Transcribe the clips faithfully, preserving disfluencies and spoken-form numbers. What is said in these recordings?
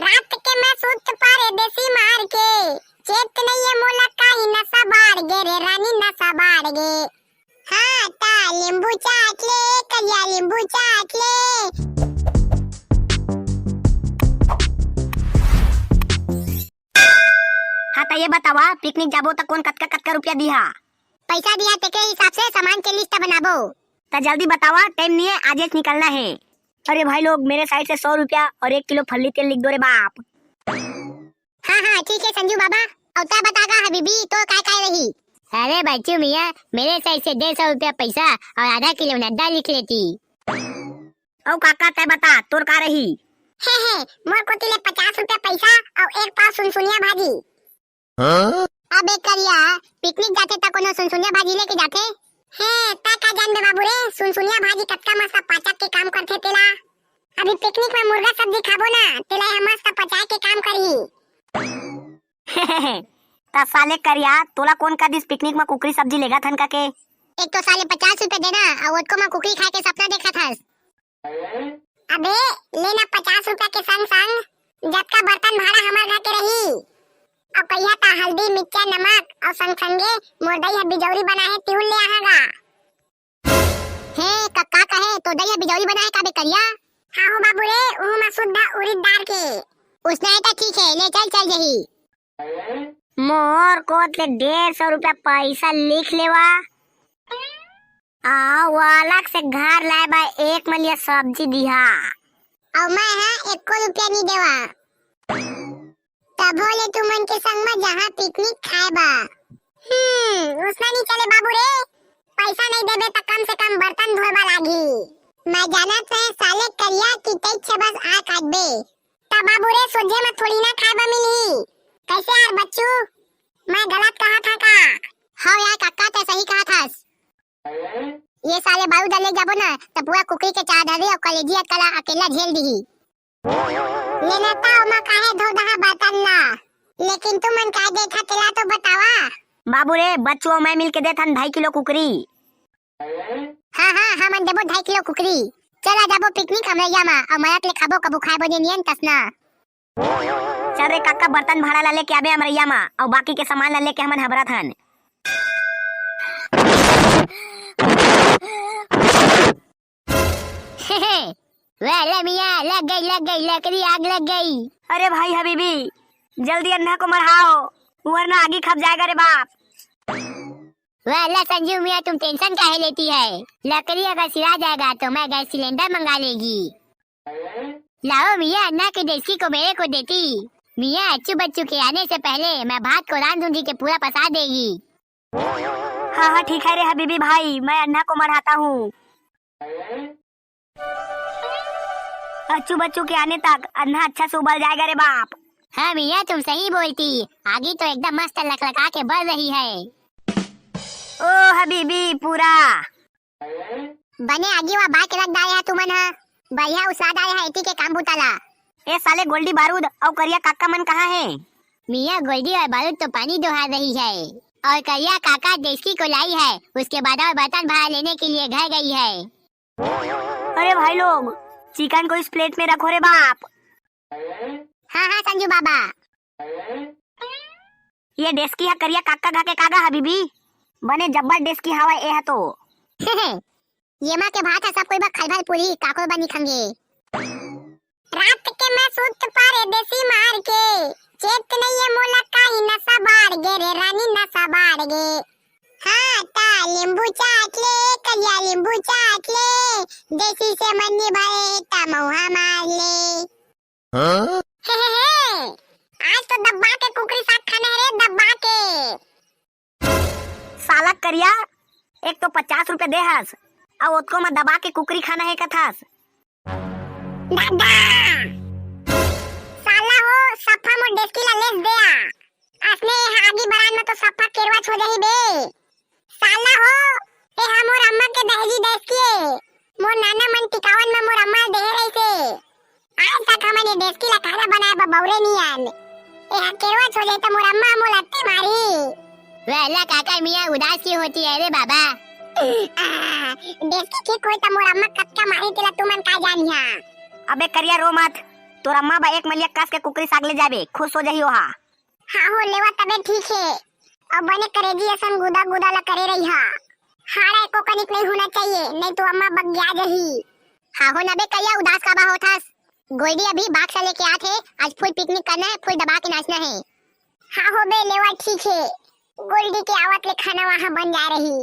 रात के मैं सुत परदेसी मार के, चेत नइये मोला काहीं नसा बाढ़ गे रे रानी, नसा बाढ़ गे। हाँ, त नींबू चाट ले, करिया नींबू चाट ले। हाँ, त ये बतावा, पिकनिक जाबो त कोन कतका कतका रुपया दिहा? पैसा दिहा, तेके हिसाब से सामान के लिस्ट बनाबो। त जल्दी बतावा, टाइम नहीं है, आजेच निकलना है। अरे भाई लोग, मेरे साइड से सौ रुपया और एक किलो फल्ली तेल लिख दो रे बाप। हाँ हाँ, ठीक है संजू बाबा। अउ तैं बता गा हबीबी, तोर काय काय रही? अरे बच्चू मियाँ, मेरे साइड से डेढ़ सौ रुपया पैसा और आधा किलो नड्डा लिख लेती। अउ काका, तैं बता, तोर का रही? हे हे, मोर कोती ले पचास रुपया पैसा अउ एक पाव सुनसुनिया भाजी। हाँ? अबे करिया, पिकनिक जाथे त कोनो सुनसुनिया भाजी लेके जाथे? हे, तैं का जानबे बाबू रे, सुनसुनिया भाजी कतका मस्त पाचक के काम करथे तेला। अभी पिकनिक में मुर्गा सब्जी खाबो ना, तेला ये मस्त पचाए के काम करही। त साले करिया, तोला कोन कह दिस पिकनिक में कुकरी सब्जी लेगथन कके? एक तो साले पचास रुपया देना, अउ ओतको में कुकरी खाए के सपना देखत हस। अबे, लेना पचास रुपया के संग संग जतका बर्तन भाड़ा हमर घर के रही, अउ कहिया त हल्दी, मिर्चा, नमक अउ संग संगे मोर दई ह बिजौरी बनाए हे, तिहुल ले आहा गा। हे, का, का कहे? तोर दई ह बिजौरी बनाए हे का बे करिया? हाँ हो बाबू रे, उहू म शुद्ध उरिद दार के। उसने त ठीक है, ले चल, चल जही। मोर कोत ले डेढ़ सौ रुपया पैसा लिख लेवा, अउ अलग से घर लाए बर एक मलिया सब्जी दिहा। अउ मैं ह एको रुपया नी देवा। तभो ले तुमन के संग म जहाँ पिकनिक खाए बर। हम्म, उसना नी चले बाबू रे। पैसा नहीं देबे त कम से कम बर्तन धोए बर लागही। मैं जानत रहे साले करिया कि तैं छे बस आ काटबे। त बाबू रे, सोझे म थोड़ी ना खाए बर मिलही। कैसे यार बच्चू, मैं गलत कहा था का? हाँ यार काका, तैं सही कहा थस। ये साले बारूद ले जाबो ना, त पूरा कुकरी के चार धारी अउ कलेजी अकला अकेला झेल दिही। लेना त ओमा काहे धो दहा बर्तन ला, लेकिन तुमन का देखा तेला तो बतावा। बाबू रे, बच्चू अउ मैं मिल के देथन ढाई किलो कुकरी। हाँ, हाँ, हमन देबो ढाई किलो कुकरी। चला जाबो पिकनिक अमरैया मा, अउ मरत ले खाबो कभू खाए बने नियन तसना। चल रे काका, बर्तन भाड़ा ला लेके आबे अमरैया मा, अउ बाकी के सामान ला लेके हमन हबरत हन। वाह, ले मियाँ, लग गई, लग गई, लकड़ी आग लग गई। अरे भाई हबीबी, जल्दी अन्ना को मढ़ाओ, वरना आगी खप जाएगा रे बाप। वाह, ला संजू मियाँ, तुम टेंशन काहे लेती है? लकड़ी अगर सिरा जाएगा तो मैं गैस सिलेंडर मंगा लेगी। लाओ मियाँ, अन्ना की डेस्की को मेरे को देती। मियाँ, अच्छू बच्चू के आने से पहले मैं भात को रांध दूंगी के पूरा पसा देगी। हाँ हाँ, ठीक है रे हबीबी भाई, मैं अन्ना को मढ़ाता हूँ। अच्छू बच्चू के आने तक अन्ना अच्छा से उबल जाएगा रे बाप। हाँ मियाँ, तुम सही बोलती, आगी तो एकदम मस्त लकलका के बल रही है। ओ हबीबी पूरा। बने आगी वा बाय के रख डारे हा तुमन हा, बढ़िया उसाद आए हा एती के काम बुता ला। ए साले गोल्डी बारूद अउ करिया काका मन कहाँ हे? मियाँ, गोल्डी और बारूद तो पानी डोहा रही है और करिया काका डेस्की को लाई है, उसके बाद और बर्तन भाड़ा लेने के लिए घर गई है। अरे भाई लोग, चिकन को इस प्लेट में रखो रे बाप। हाँ हाँ संजू बाबा। ये डेस्की हा करिया काका घर के का गा हबीबी? बने जब्बर डेस्की हवा ए हा तो। ये माँ के भात हा सब कोई बा खलभल पूरी, काको बा निखंगे। रात के मैं सुत परदेसी मार के, चेत नइये मोला काहीं नसा बाढ़ गे रे रानी, नसा बाढ़ गे। हाँ, त नींबू चाट ले, करिया नींबू चाट ले, देसी से मन नी भरे त मउहा मार ले। हाँ? हे, हे, हे, आज तो दब्बा के कुकरी साग खाना है रे, दब्बा के। साला करिया, एक तो पचास रुपया दे हस, अउ ओतको म दबा के कुकरी खाना है कथस। दादा! साला हो, सफा मोर डेस्की ला लेस देया। असने ए आगी बरान में तो सफा केरवा छो जाही बे। साला हो, ए हा मोर अम्मा के दहेजी डेस्की ए। मोर नाना मन टिकावन में मोर अम्मा देहे रहिसे। आज तक हमन ये डेस्की ला खाना बनाए बर बउरे नी आन। ए हा केरवा छो जाही त मोर अम्मा मोला अत्ते मारी। वेला काका मियाँ उदास क्यों होती है रे बाबा? आ, डेस्की ठीक होई त मोर अम्मा कतका मारी तेला तुमन का जानिहा। अबे करिया रो मत, तोर अम्मा बर एक मलिया कस के कुकरी साग ले जाबे, खुश हो जाही ओहा। हाँ हो, लेवा तबे ठीक हे। अउ बने करेजी असन गुदा गुदा ला करे रहिहा। हाड़ा एको कनिक नहीं होना चाहिए, नहीं तो अम्मा बगिया जाही। हाँ हो ना बे करिया, उदास काबर होथस? गोल्डी अभी बाक्सा लेके आत हे, आज full picnic करना हे, full दबा के नाचना हे। हाँ हो बे, लेवा ठीक हे, गोल्डी के आवत ले खाना वहाँ बन जा रही।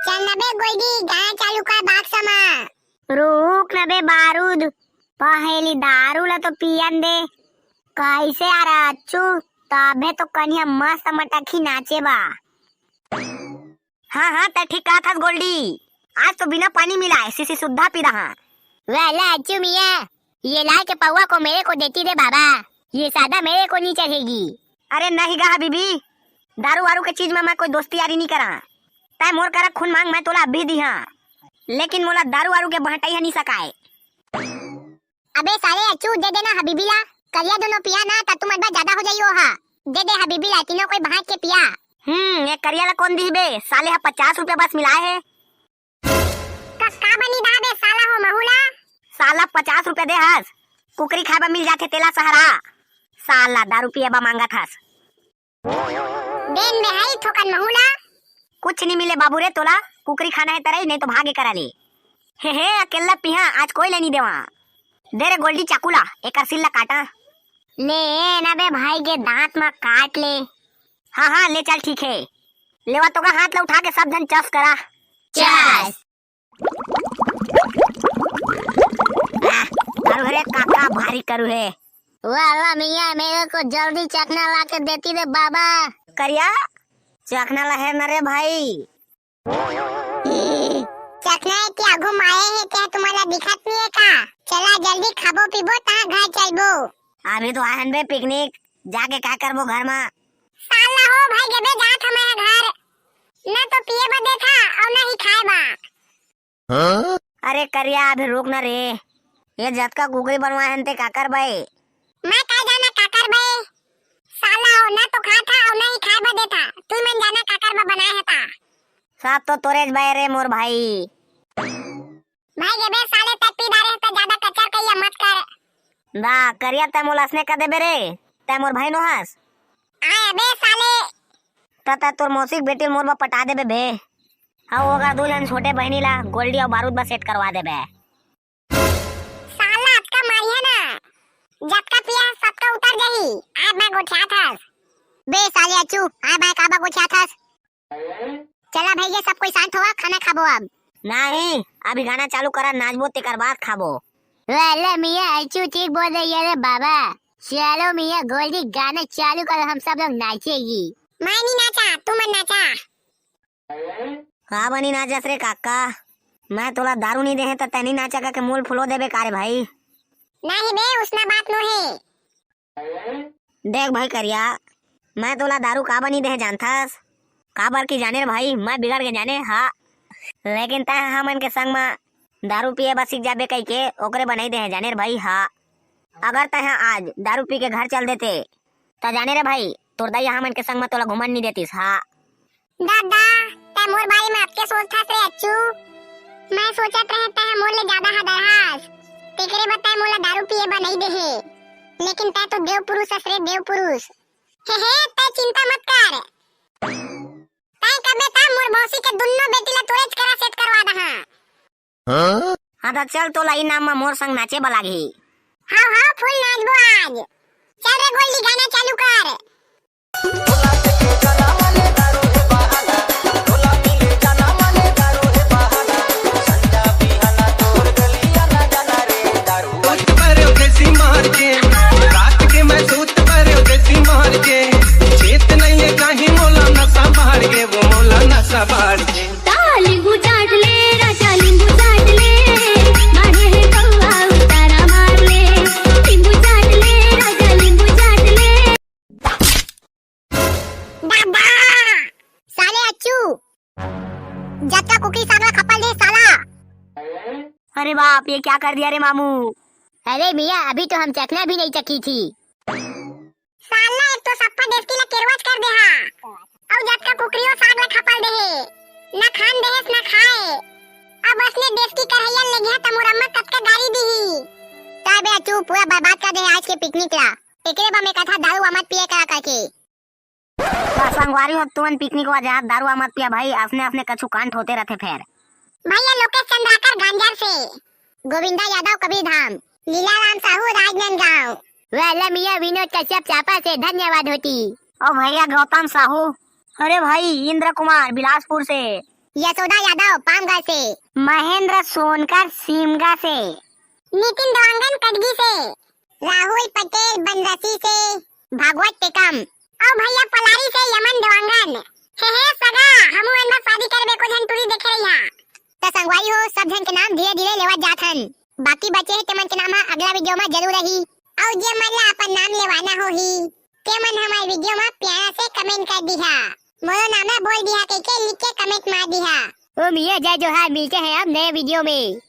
चल न बे गोल्डी, गाना चालू कर बाक्सा मा। रुक न बे बारूद, पहली दारू ला तो पियन दे। कैसे यार अच्छू, तभे तो कनिहा मस्त मटकी नाचे बा। हाँ, हाँ, तैं ठीक कहत हस गोल्डी। आज तो बिना पानी मिलाए सीसी सुद्धा पी रहा। वाह, ला अच्छू मियाँ, ये लाल के पौवा को मेरे को देती रे बाबा, ये सादा मेरे को नहीं चढ़ेगी। अरे नहीं गा हबीबी, दारू वारू के चीज में मैं कोई दोस्ती यारी नहीं करा। तैं मोर करा खून मांग, मैं तोला अभी दिहा, लेकिन मोला दारू वारू के बहटाई ह नहीं सकाए। अबे साले अच्छू, दे देना हबीबी ला, करिया दोनों पिया ना, त तुम अनबा ज्यादा हो जाइयो हा। दे दे हबीबी ला, तीनों कोई बांट के पिया। हम्म, ये करिया ला कौन दिही बे? साले हा पचास रुपया बस मिलाए हे। का, का बनी दा बे साला हो महूला? साला पचास रुपया दे हस, कुकरी खाए बा मिल जाथे तेला सहारा। साला दारू पिए बा मांगत हस। देन में हई थोकन महूला। कुछ नहीं मिले बाबू रे तोला, कुकरी खाना है तरई, नहीं तो भागे करा ले। हे हे, अकेला पिहा, आज कोई ले नहीं देवा। दे रे गोल्डी चाकू ला, एकर सिल ला काटा। ले ना बे भाई के दांत मा काट ले। हाँ, हाँ, ले चल, ठीक है। लेवा तो का हाथ ला उठा के सब झन चस करा। चस। आह, करू हे रे काका, भारी करू हे। वाह, वाह मियाँ, मेरे को जल्दी चखना ला के देती रे बाबा। करिया, चखना ला है न रे भाई। चखना है कि आगू माए है, क्या तुम्हारा दिखत नहीं है का? चला जल्दी खाबो पीबो, तहाँ घर चलबो। अभी तो आयन बे picnic, जाके का करबो घर मा? साला हो भाई, जबे जात हमें घर, न तो पिए बदे था और न ही खाए बा। अरे करिया, अभी रुक ना रे, ये जतका कुकरी बनवाए हन ते काकर बे? मैं का जाना काकर बे, साला हो ना तो खा था और ना ही खाए बदे था, तू मन जाना काकर बा बनाए है ता। सब तो तोरेज बे रे मोर भाई। भाई गे बे साले, तक पी डारे है तो ज्यादा कचर कहिया मत कर। दा करिया, तै मोला असने कर देबे रे, तै मोर भाई नो हस। आए बे साले। त तै तोर मौसी के बेटी मोर बा पटा देबे बे। हाँ, ओकर दुल्हन छोटे बहिनी ला गोल्डी अउ बारूद बा set करवा देबे। साला अतका मारिया ना, जतका पिया सबका उतर जाही। आज मैं गोठियात हस। बे साले अच्छू, आज मैं काबा गोठियात हस? चला भैया, सब कोई शांत होवा, खाना खाबो अब। नहीं, अभी गाना चालू करा, नाचबो तेकर बाद खाबो। वाले मियाँ अच्छू ठीक बोल रही है रे बाबा। चलो मियाँ गोल्डी गाना चालू करो, हम सब लोग नाचेगी। मैं नहीं नाचा, तू मन नाचा। का बनी नाचस रे काका? मैं तोला दारू नहीं देहे त तैं नहीं नाचा के मुंह फुलो देबे का रे भाई? नहीं बे, उसना बात नो हे। देख भाई करिया, मैं तोला दारू का बनी देहे जानथस? काबर की जाने रे भाई, मैं बिगड़ के जाने हा, लेकिन तैं हमन के संग म दारू पिए बर सीख जाबे कहिके ओकरे बनाई देहे जाने रे भाई हा। अगर तैं आज दारू पी के घर चल देते, त जाने रे भाई, तोर दाई हमन के संग म तोला घूमन नहीं देतीस हा। दादा, तै मोर बारे में अतके सोचथस रे अच्छू? मैं सोचत रहे तै मोर ले ज्यादा हदरहास। तेकरे बर तै मोला दारू पिए बर नइ देहे। लेकिन तै तो देव पुरुष हस रे, देव पुरुष। हे हे, तै चिंता मत कर। तै कबे त मोर मौसी के दुन्नो बेटी ला तोरेच करा set करवा दहा। हाँ? हाँ, त चल, तोला इनाम म मोर संग नाचे बर लागही। हाँ, हाँ, full नाचबो आज। चल रे गोल्डी, गाना चालू कर। दादा! साले अच्छू, जतका कुकरी साग ला खपल दे साला। अरे बाप, ये क्या कर दिया रे मामू? अरे मियाँ, अभी तो हम चखना भी नहीं चखी थी। साला एक तो सप्पा डेसकी ला केरवाच कर दे हा। अउ जतका कुकरियो साग ला खपल दे हे। ना खान देहेस ना खाए। अब असने डेसकी करहैया ले गया त मोर अम्मा कतका गारी दीही। का बे अच्चू, पूरा बर्बाद कर दे आज के पिकनिक ला। एकरे बर मैं कथा दारू मत पिए करा करके। त संगवारी हो, तुमन पिकनिक वा जात दारू मत पिया भाई, असने असने कछु कांड होते रहते फेर। भैया लोकेश चंद्राकर गांजर से। गोविंदा यादव कबीरधाम। लीलाराम साहू राजनांदगांव। वाला मियाँ विनोद कश्यप चांपा से धन्यवाद होती। और भैया गौतम साहू। अरे भाई इंद्र कुमार बिलासपुर से। यशोदा यादव पामगढ़ से। महेंद्र सोनकर सीमगा से। नितिन देवांगन कटगी से। राहुल पटेल बनरसी से। भागवत टेकम। और भैया पलारी से यमन देवांगन। हे हे सगा, हमू अंदर शादी करबे को झन टूरी देखे रहिया। त संगवारी हो, सब झन के नाम धीरे धीरे लेवत जात हन। बाकी बचे हे तेमन के नाम ह अगला वीडियो में जरूर रही। और जे मन ला अपन नाम लेवाना होही, तेमन हमारे वीडियो में प्यारा से कमेंट कर दिहा। मोरो नाम ला बोल दिहा कह के लिख के कमेंट मार दिहा। ओ मियाँ जय जोहार, मिलते हैं अब नए वीडियो में।